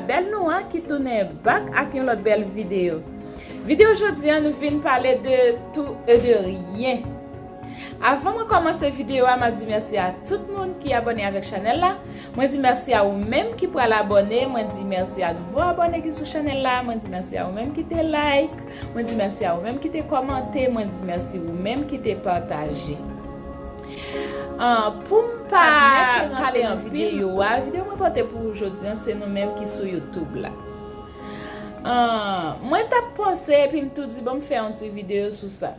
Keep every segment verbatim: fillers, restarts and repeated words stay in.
Bèl nou an ki tounen back ak yon lòt bèl videyo. Videyo jodi an, nou vin pale de tout e de ryen. Avan mwen kòmanse videyo a, m ap di mèsi a tout moun ki abòne avèk chanèl la. Mwen di mèsi a ou menm ki pral abòne. Mwen di mèsi a nouvo abòne ki sou chanèl la. Mwen di mèsi a ou menm ki te like. Mwen di mèsi a ou menm ki te kòmante. Mwen di mèsi ou menm ki te pataje. Ah, pou m pa pale an videyo a, videyo mwen pote pou ou jodi an, se nou menm ki sou YouTube la. Ah, mwen t ap panse epi m tou di, bon, m fè yon ti videyo sou sa.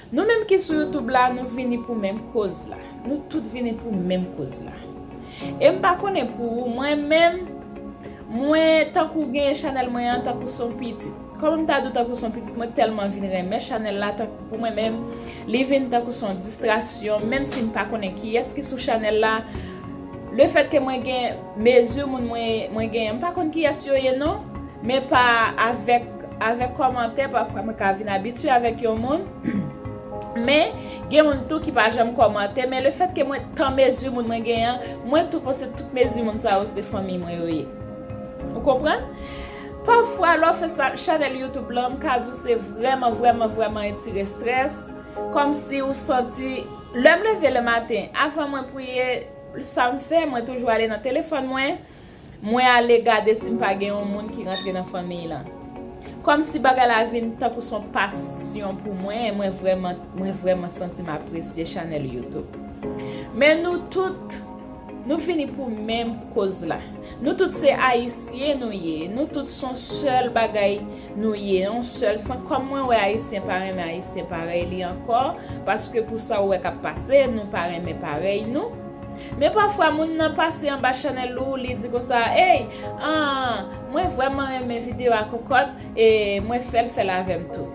Nou menm ki sou YouTube la, nou vini pou menm koz la. Nou tout vini pou menm koz la. E m pa konnen pou ou, mwen menm, mwen tankou gen chanèl mwen an, tankou son pitit. Kòman m ta di w tankou son pitit, mwen tèlman vin renmen chanèl la, tankou pou mwen menm, li vin tankou son distraksyon, menm si m pa konnen kiyès ki sou chanèl la. Lefètke mwen gen mezi moun mwen, mwen genyen, m pa konn kiyès yo ye non, men pa avèk, avèk kòmantè, pafwa mwen ka vin abitye avèk yon moun. Men, gen moun tou ki pa janm kòmante, men lefètke mwen tan mezi moun mwen genyen, mwen tou panse tout mezi moun sa yo se fanmi mwen yo ye. Ou konprann? Pafwa, lè w fè sa, chanèl YouTube lan, m ka di w se vrèman, vrèman, vrèman retire estrès. Kòmsi ou santi, lè m leve lematen, avan mwen priye, sa m fè, mwen toujou ale nan telefòn mwen, mwen ale gade si m pa gen yon moun ki rantre nan fanmiy lan. Kòmsi bagay la vin tankou son pasyon pou mwen, e mwen vrèman, mwen vrèman santi m apresye chanèl YouTube. Men nou tout, nou vini pou menm koz la. Nou tout se Ayisyen nou ye. Nou tout se yon sèl bagay nou ye, yon sèl san. Kòm mwen wè Ayisyen pa renmen Ayisyen parèy li ankò, paske pou sa ou wè k ap pase, nou pa renmen parèy nou. Men pafwa moun nan pase anba chanèl ou, li di konsa, ey, ah, mwen vrèman renmen videyo a kòkòt, e mwen fè l, fè l avè m tou.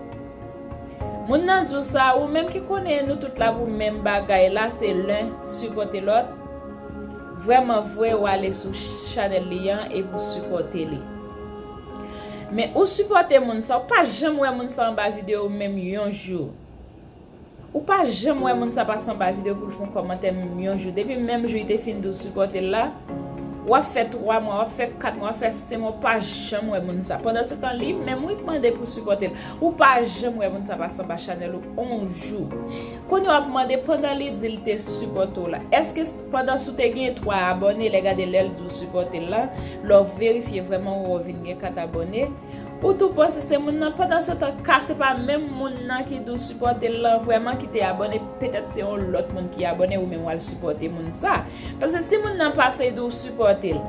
Moun nan di w sa, ou menm ki konnen nou tout la pou menm bagay la, se len sipòte lòt. Vrèman vre, ou ale sou chanèl li an epi w sipòte li. Men ou sipòte moun sa, ou pa janm wè moun sa anba videyo menm yon jou. Ou pa janm wè moun sa pase anba videyo pou l fè yon kòmantè menm yon jou. Depi menm jou li te fin di w sipòte l la, w ap fè twa mwa, w ap fè kat mwa, w ap fè senk mwa, ou pa janm wè moun sa. Pandan se tan, li menm wi k mande pou w sipòte l. Ou pa janm wè moun sa pase anba chanèl ou yon jou. Kounye a w ap mande pandan li di l te sipòte w la. Èske s-, pandan si w te gen twa abòne, lè gade lè l di w sipòte l la, lè w verifye vrèman ou wè w vin gen kat abòne, ou tou panse se moun nan, pandan se tan ka se pa menm moun nan ki di w sipòte l lan vrèman ki te abòne, petèt se yon lòt moun ki abòne ou menm w al sipòte moun sa. Paske si moun nan pase di w sipòte l,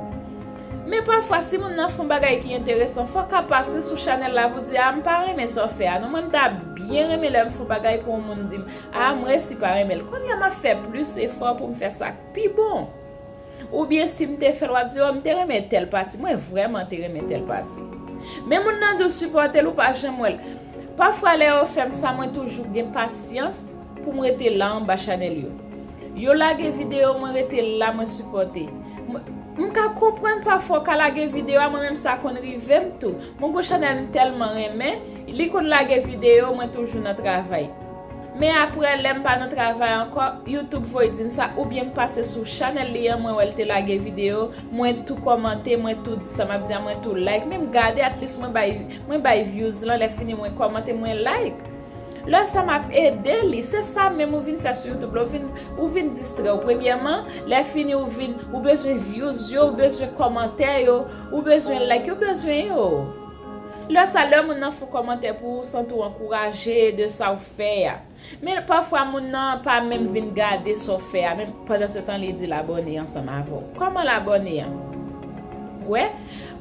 men pafwa si moun nan fè yon bagay ki enteresan, fò w ka pase sou chanèl la pou di, a, m pa renmen sa w fè a non, mwen m ta byen renmen lè m fè yon bagay pou yon moun di m, a, m resi pa renmen l. Kounye a m ap fè plis efò pou m fè sa k pi bon. Oubyen si m te fè l, w ap di, o, m te renmen tèl pati, mwen vrèman te renmen tèl pati. Men moun nan di w sipòte l, ou pa janm wè l. Pafwa lè yo fè m sa, mwen toujou gen pasyans pou m rete la anba chanèl yo. Yo lage videyo, mwen rete la, mwen sipòte. Mwen, m ka konprann pafwa w ka lage videyo a, mwen menm sa konn rive m tou. Mwen gon chanèl m tèlman renmen, li konn lage videyo, mwen toujou nan travay. Men apre, lè m pa nan travay ankò, YouTube voye di m sa, oubyen m pase sou chanèl li an, mwen wè l te lage videyo, mwen tou kòmante, mwen tou di sa m ap di a, mwen tou like, men m gade, at least mwen bay, mwen bay views lan, lè fini mwen kòmante, mwen like. Lè sa m ap ede li, se sa menm ou vin fè sou YouTube la, ou vin, ou vin distrè w premyèman, lè fini ou vin, ou bezwen views yo, ou bezwen kòmantè yo, ou bezwen like yo, ou bezwen yo. Lè sa, lè moun nan fè kòmantè pou ou, santi w ankouraje de sa w fè a. Men pafwa moun nan pa menm vin gade sa w fè a, men pandan se tan li di l abòne ansanm avè w. Kòman l abòne an? Wè,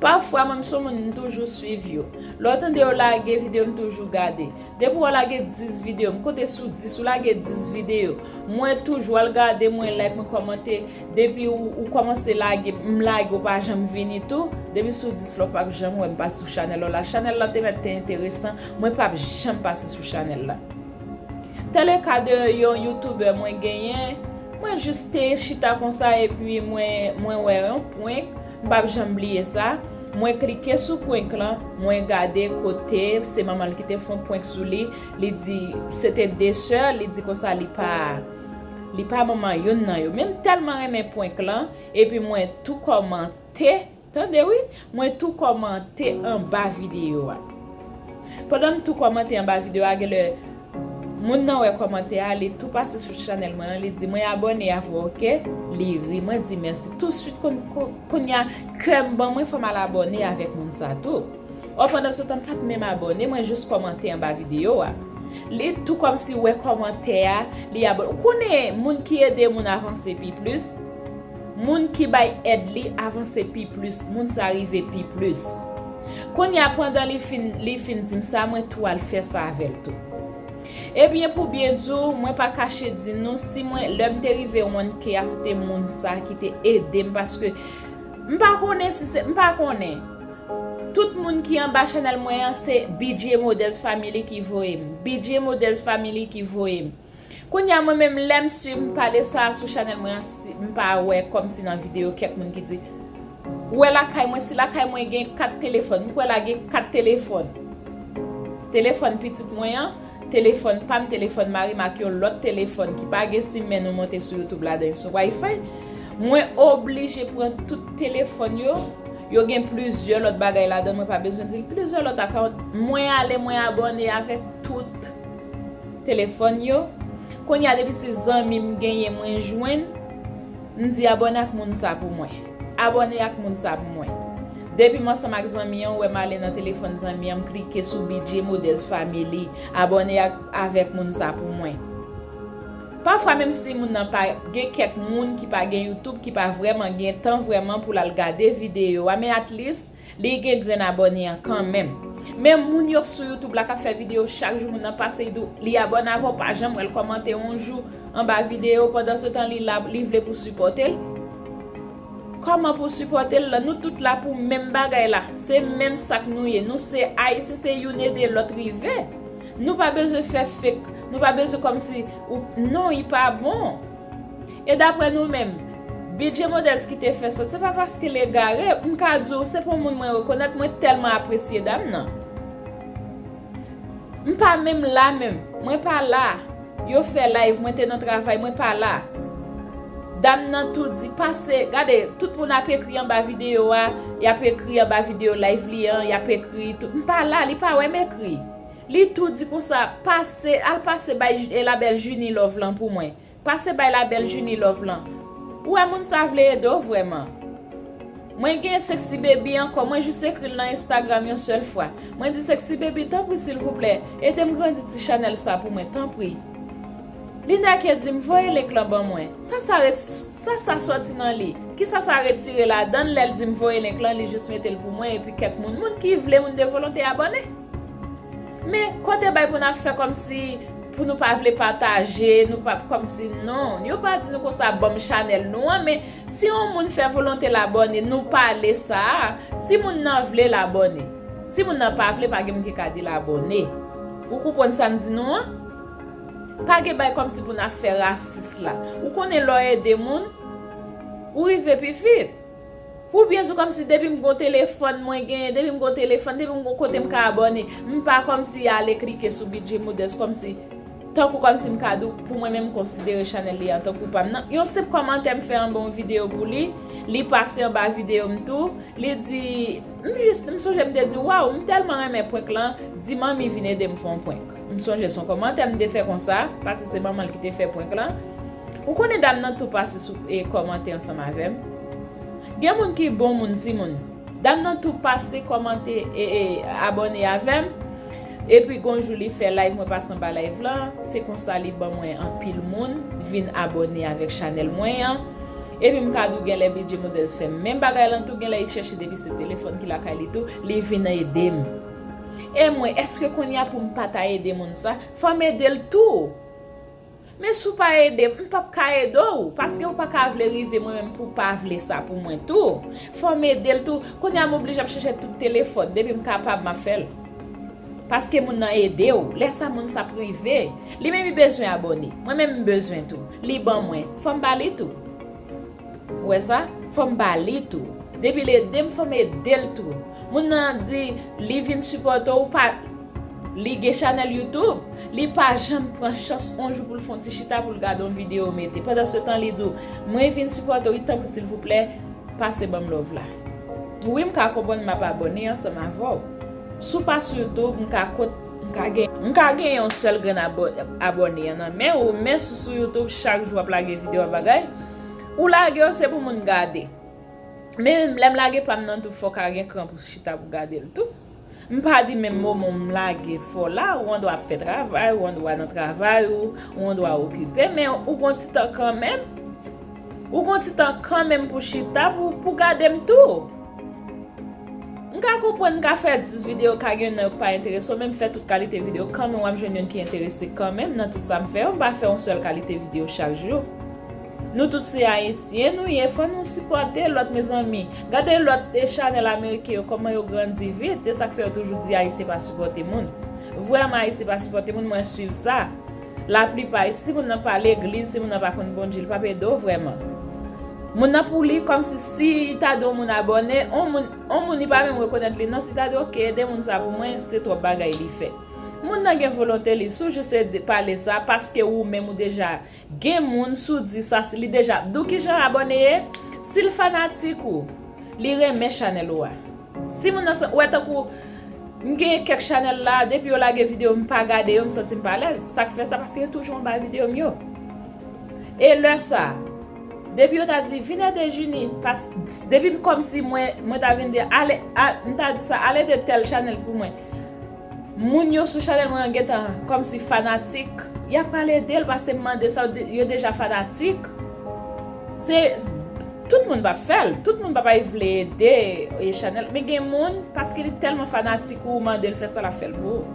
pafwa mwen m se yon moun m toujou swiv yo. Lè w tande yo lage videyo m toujou gade. Depi w lage dis videyo, m konte sou dis, ou lage dis videyo. Mwen toujou al gade, mwen like, mwen kòmante. Depi ou, ou kòmanse lage, m lage, ou pa janm vini tou. Depi sou dis la, ou p ap janm wè m pase sou chanèl ou la. Chanèl la te mèt te enteresan, mwen p ap janm pase sou chanèl la. Te le ka de yon youtubè mwen genyen, mwen jis te chita konsa epi mwen, mwen wè yon prank, m p ap janm bliye sa. Mwen klike sou prank lan, mwen gade kote se manman l ki te fè yon prank sou li, li di se te de sè, li di konsa li pa, li pa manman youn nan yo. Men m tèlman renmen prank lan, epi mwen tou kòmante, Tande wi, mwen tou kòmante anba videyo a. Pandan m tou kòmante anba videyo a, genlè moun nan wè kòmantè a, li tou pase sou chanèl mwen an, li di, "Mwen abòne avè w, oke?" Li ri, mwen di, "Mèsi." Touswit, kon, kon, kounye a, kè m ban mwen, fò m al abòne avèk moun sa tou. Ò, pandan se tan, m pa t menm abòne, mwen jis kòmante anba videyo a. Li tou kòmsi wè kòmantè a, li abòne. Ou konnen, moun ki ede moun avanse pi plis, moun ki bay èd li avanse pi plis, moun sa rive pi plis. Kounye a, pandan li fin, li fin di m sa, mwen tou al fè sa avè l tou. Ebyen, pou byen di w, mwen pa kache di nou, si mwen, lè m te rive one K a, se te moun sa ki te ede m, paske m pa konnen si se, m pa konnen. Tout moun ki anba chanèl mwen an, se B J Models Family ki voye m. B J Models Family ki voye m. Kounye a, mwen menm, lè m swiv, m pale sa sou chanèl mwen an, si, m pa wè kòmsi nan videyo kèk moun ki di, ou wè lakay mwen, si lakay mwen gen kat telefòn, m kwè la gen kat telefòn. Telefòn pitit mwen an, telefòn pa m, telefòn mari m ak yon lòt telefòn ki pa gen sim, men nou monte sou YouTube ladan, sou Wi-Fi. Mwen oblije pran tout telefòn yo. Yo gen plizyè lòt bagay ladan, mwen pa bezwen di l. Plizyè lòt akawont. Mwen ale, mwen abòne avèk tout telefòn yo. Kounye a, depi se zanmi m genyen, mwen jwenn, m di abòne ak moun sa pou mwen. Abòne ak moun sa pou mwen. Depi m ansanm ak zanmi an, ou wè m ale nan telefòn zanmi an, m klike sou B J Models Family. Abòne ak, avèk moun sa pou mwen. Pafwa, menm si moun nan pa gen kèk moun ki pa gen YouTube, ki pa vrèman gen tan vrèman pou l al gade videyo a, men at least, li gen grenn abòne an kanmenm. Men moun yo k sou YouTube la k ap fè videyo chak jou, moun nan pase, li di w li abòne avè w, pa janm wè l kòmante yon jou anba videyo, pandan se tan li la, li vle pou w sipòte l. Kòman pou w sipòte l lan? Nou tout la pou menm bagay la. Se menm sa k nou ye. Nou se Ayisyen, se youn ede lòt rive. Nou pa bezwen fè fake. Nou pa bezwen kòmsi, ou, non, li pa bon. E daprè nou menm, B J Models ki te fè sa, se pa paske l egare, m ka di w, se pa yon moun mwen rekonèt, mwen tèlman apresye dam nan. M pa menm la menm, mwen pa la. Yo fè live, mwen te nan travay, mwen pa la. Dam nan tou di, pase, gade, tout moun ap ekri anba videyo a, y ap ekri anba videyo live li an, y ap ekri tout. M pa la, li pa wè m ekri. Li tou di konsa, pase, al pase bay Ju-, e, Labèl Junie Love lan pou mwen. Pase bay Labèl Junie Love lan. Ou wè moun sa vle ede w vrèman. Mwen gen Sexy Baby ankò, mwen jis ekri l nan Instagram yon sèl fwa. Mwen di, Sexy Baby, tanpri, silvouplè, ede m grandi ti chanèl sa pou mwen, tanpri. Li nèke di m, voye link lan ban mwen. Sa sa re-, sa sa sòti nan li? Kisa sa retire ladan l lè l di m voye link lan, li jis mete l pou mwen epi kèk moun, moun ki vle, moun de volonte abòne? Men kote bay pou n ap fè kòmsi pou nou pa vle pataje, nou pa kòmsi non. Yo pa di nou konsa, ban m chanèl nou an, men si yon moun fè volonte l abòne, nou pale sa a, si moun nan vle l abòne. Si moun nan pa vle, pa gen moun ki ka di l abòne. Ou konprann sa m di nou an? Pa gen bay kòmsi pou n ap fè rasis la. Ou konnen lè w ede moun, ou rive pi vit. Oubyen sou kòmsi depi m gon telefòn mwen genyen, depi m gon telefòn, depi m gon kote m ka abòne, m pa kòmsi ale klike sou B J Models kòmsi, tankou kòmsi m ka di w, pou mwen menm m konsidere chanèl li an tankou pa m nan. Yon senp kòmantè m fè anba yon videyo pou li, li pase anba videyo m tou, li di, m jis, m sonje m te di, waw, m tèlman renmen prank lan, di manmi vin ede m fè yon prank. M sonje se yon kòmantè m te fè konsa, paske se manman l ki te fè prank lan. Ou konnen dam nan tou pase sou, e, kòmante ansanm avè m. Gen moun ki bon moun, timoun. Dam nan tou pase kòmante, e, e, abòne avè m. Epi gon jou li fè live, mwen pase anba live lan. Se konsa li ban mwen anpil moun vin abòne avèk chanèl mwen an. Epi m ka di w genlè B J Models fè menm bagay lan tou, genlè li chèche depi se telefòn ki lakay li tou, li vin ede m. E mwen, èske kounye a pou m pa ta ede moun sa? Fò m ede l tou. Men si w pa ede m, m p ap ka ede w, paske w pa ka vle rive mwen menm pou w pa vle sa pou mwen tou. Fò m ede l tou. Kounye a m oblije ap chèche tout telefòn, depi m kapab m ap fè l. Paske moun nan ede w, lè sa moun sa ap rive. Li menm li bezwen abòne, mwen menm m bezwen tou. Li ban mwen, fò m ba li tou. Ou wè sa? Fò m ba li tou. Depi l ede m, fò m ede l tou. Moun nan di li vin sipòte w, pa, li gen chanèl YouTube, li pa janm pran chans on jou pou l fè on ti chita pou l gade on videyo mete. Pandan se tan, li di w, mwen vin sipòte w wi, tanpri silvouplè, pase ban m love la. Wi, m ka konprann m ap abòne ansanm avè w. Si w pa sou YouTube, m ka kont, m ka gen, m ka gen yon sèl grenn abò-, abòne an nan men ou, men si w sou YouTube, chak jou w ap lage videyo ak bagay, ou lage yo, se pou moun gade. Men lè m lage pa m nan tou, fò w ka gen kran pou chita pou gade l tou. M pa di menm moman m lage fò la, ou andwa ap fè travay, ou andwa nan travay ou, ou andwa okipe, men ou gon ti tan kanmenm. Ou gon ti tan kanmenm pou chita, pou, pou gade m tou. M ka konprann m ka fè dis videyo, ka gen nan yo k pa enterese w, men m fè tout kalite videyo kanmenm, w ap jwenn youn ki enterese kanmenm nan tout sa m fè yo. M pa fè yon sèl kalite videyo chak jou. Nou tout se Ayisyen, nou ye, fò nou sipòte lòt, mezanmi. Gade lòt, e, chanèl ameriken yo, kòman yo grandi vit, e sa k fè yo toujou di Ayisyen pa sipòte moun. Vrèman, Ayisyen pa sipòte moun, mwen swiv sa. Laplipa, si moun nan pa legliz, si moun nan pa konn Bondye, li p ap ede w vrèman. Moun nan pou li, kòmsi si li ta di yon moun abòne, yon moun, yon moun li pa menm rekonèt li non, si li ta di, "Ok, ede moun sa pou mwen," se twòp bagay li fè. Moun nan gen volonte li, si w jis ede pale sa, paske ou menm ou deja gen moun, si w di sa, si li deja, di w kijan abòne ye, si l fanatik ou, li renmen chanèl ou a. Si moun nan, ou wè tankou, m gen kèk chanèl la, depi yo lage videyo, m pa gade yo, m santi m pa alèz. Sa k fè sa, paske yo toujou anba videyo m yo. E lè sa, depi yo ta di, "Vin ede Junie," pas, depi m kòmsi mwen, mwen ta vin di, "Ale, a," m ta di sa, "Al ede tèl chanèl pou mwen." Moun yo sou chanèl mwen an gentan kòmsi fanatik, y ap pral ede l, paske m mande sa, yo de-, yo deja fanatik. Se, tout moun p ap fè l, tout moun p ap vle ede, e, chanèl, men gen moun, paske li tèlman fanatik ou mande l fè sa, l ap fè l pou ou.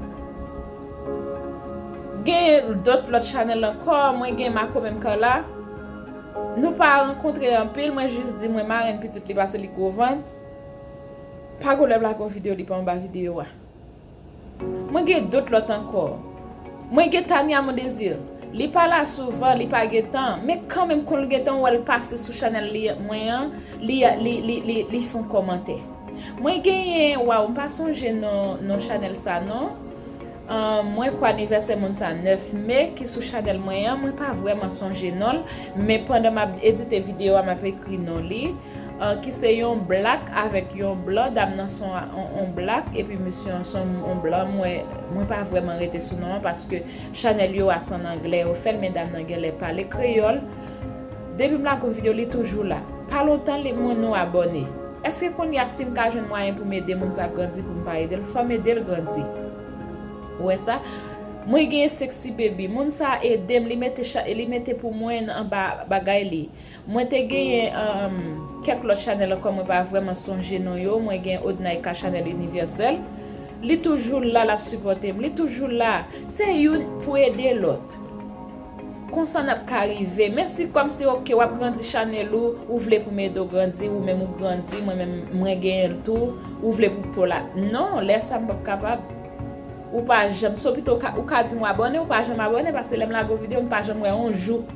Gen dòt lòt chanèl ankò, mwen gen Makomèm Carla. Nou pa rankontre anpil, mwen jis di mwen marenn pitit li pase li gwo vant. Pa gen lè m lage yon videyo, li pa anba videyo a. Mwen gen dòt lòt ankò. Mwen gen Tania Mon Désir. Li pa la souvan, li pa gen tan, men kanmenm, kon l gen tan, ou wè l pase sou chanèl li, mwen an, li, li, li, li, li fè yon kòmantè. Mwen genyen, waw, m pa sonje non, non chanèl sa non. Ahn, mwen kwè anivèsè moun sa nèf me ki sou chanèl mwen an, mwen pa vrèman sonje non l, men pandan m ap edite videyo a, m ap ekri non li, ahn, ki se yon blak avèk yon blan, dam nan se yon, yon, yon blak, epi mesye an se yon, yon blan, mwen, mwen pa vrèman rete sou non an, paske chanèl yo a se ann anglè yo fè l, men dam nan genlè pale kreyòl. Depi m lage yon videyo, li toujou la. Pa lontan li, mwen nou abòne. Èske kounye a, si m ka jwenn mwayen pou m ede moun sa grandi, pou m pa ede l, fò m ede l grandi? Ou wè sa? Mwen genyen Sexy Baby. Moun sa ede m, li mete cha-, li mete pou mwen anba bagay li. Mwen te genyen, um, kèk lòt chanèl ankò, mwen pa vrèman sonje non yo. Mwen gen Odnaika Chanèl Inivèsèl. Li toujou la, l ap sipòte m. Li toujou la. Se youn pou ede lòt. Konsa n ap ka rive. Men si kòmsi, oke, w ap grandi chanèl ou, ou vle pou m ede w grandi, ou menm ou grandi, mwen menm, mwen genyen l tou, ou vle pou, pou la. Non, lè sa m p ap kapab. Ou pa janm, so pito ou ka, ou ka di m w abòne, ou pa janm abòne, paske lè m lage yon videyo, m pa janm wè yon jou.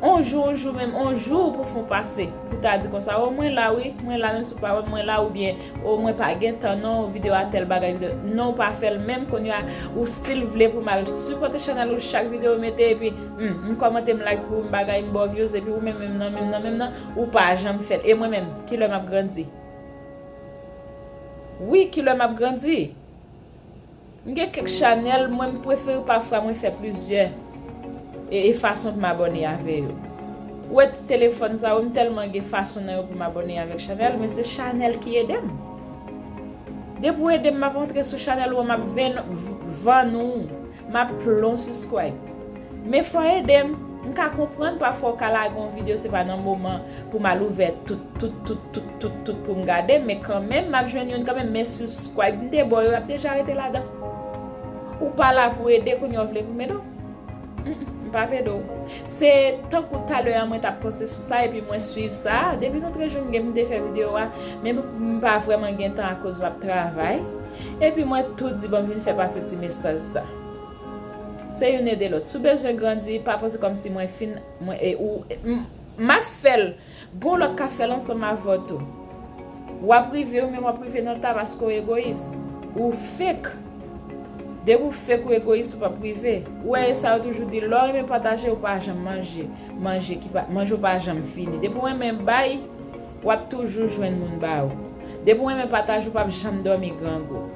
On jou, on jou menm, on jou pou fè w pase. Pou ta di konsa, o, mwen la wi, mwen la, menm si w pa wè m, mwen la, oubyen, o, mwen pa gen tan non, videyo a tèl bagay, videyo, non, ou pa fè l menm, kounye a, ou still vle pou m al sipòte chanèl ou, chak videyo ou mete, epi, hmm, m kòmante, m like pou ou, m bagay, m ba w views, epi ou menm, menm nan, menm nan, menm nan, ou pa janm fè l. E mwen menm, kilè m ap grandi? Wi, kilè m ap grandi? M gen kèk chanèl, mwen m prefere pafwa mwen fè plizyè e, e fason pou m abòne avè yo. Ou wè telefòn sa yo, m tèlman gen fason nan yo pou m abòne avèk chanèl, men se chanèl ki ede m. Depi w ede m, m ap antre sou chanèl ou an, m ap vann, vann ou, m ap plon subscribe. Men fò ede m. M ka konprann pafwa w ka lage yon videyo, se pa nan moman pou m al ouvè tout, tout, tout, tout, tout, tout pou m gade, men kanmenm, m ap jwenn youn kanmenm, men subscribe m te ba w yo, y ap deja rete ladan. Ou pa la pou ede, kounye a w vle pou m ede w? Mm, mm, m p ap ede w. Se tankou talè a mwen t ap panse sou sa, epi mwen swiv sa. Depi nou te jwenn gen m te fè videyo a, men m pa vrèman gen tan akoz m ap travay. Epi mwen tou di, "Ban m vin fè pase ti mesaj sa." Se youn ede lòt. Si w bezwen grandi, pa panse kòmsi mwen fin, mwen, e, ou, m, m ap fè l. Gon lòt k ap fè l ansanm avè w tou. W ap rive, ou menm w ap rive nan ta paske w egoyis. Ou fake. Depi w fake, ou egoyis, ou p ap rive. Ou wè, e sa yo toujou di, lè w renmen pataje, ou pa janm manje. Manje ki pa, manje w pa janm fini. Depi w renmen bay, w ap toujou jwenn moun ba ou. Depi w renmen pataje, ou p ap janm dòmi grangou.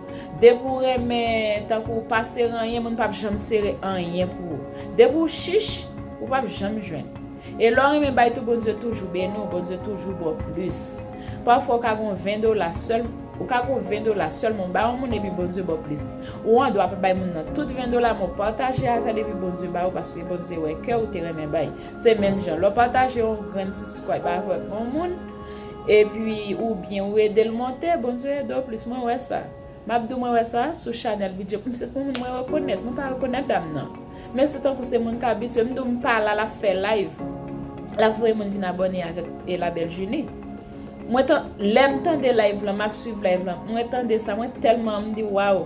Depi w renmen, tankou w pa sere anyen, moun p ap janm sere anyen pou ou. Depi w chich, ou p ap janm jwenn. E lè w renmen bay tou, Bondye toujou beni w, Bondye toujou ba w plis. Pafwa, w ka gon ven dola sèl, ou ka gon ven dola sèlman, w ba yon moun epi Bondye ba w plis. Ou andwa pa bay moun nan tout ven dola, men w pataje avè l epi Bondye ba ou, paske Bondye wè kè w te renmen bay. Se menm jan, lè w pataje yon grenn subscribe avèk yon moun, epi oubyen ou ede l monte, Bondye ede w plis, mwen wè sa. M ap di w mwen wè sa sou chanèl Bidjè. M se pou moun mwen rekonèt, mwen pa rekonèt dam nan. Men se tankou se moun k abitye, m di w m pa la, l ap fè live. L ap voye moun vin abòne avèk e La Belle Junie. Mwen tan, lè m tande live lan, m ap swiv live lan, mwen tande sa, mwen tèlman, m di waw.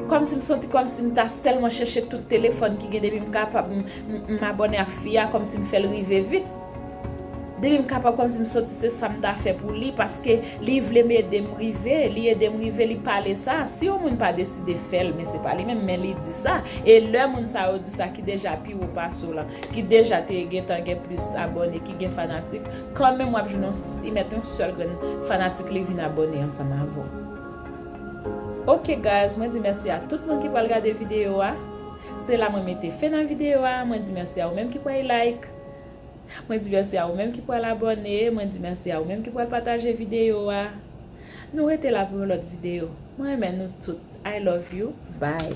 Kòmsi m santi kòmsi m ta sèlman chèche tout telefòn ki gen depi m kapab, m, m, m abòne ak fi a, kòmsi m fè l rive vit. Depi m kapab, kòmsi m santi se sa m ta fè pou li, paske li vle m ede m rive, li ede m rive, li pale sa. Si yon moun pa deside fè l, men se pa li menm, men li di sa. E lè moun sa yo di sa ki deja pi wo pase w lan, ki deja te gentan gen plis abòne, ki gen fanatik, kanmenm w ap jwenn yon s-, li mèt yon sèl grenn fanatik li vin abòne ansanm avè w. Ok guys, mwen di mèsi a tout moun ki pral gade videyo a. Se la mwen mete fen nan videyo a. Mwen di mèsi a ou menm ki pral like. Mwen di mèsi a ou menm ki pral abòne. Mwen di mèsi a ou menm ki pral pataje videyo a. Nou rete la pou yon lòt videyo. Mwen renmen nou tout. I love you. Bye.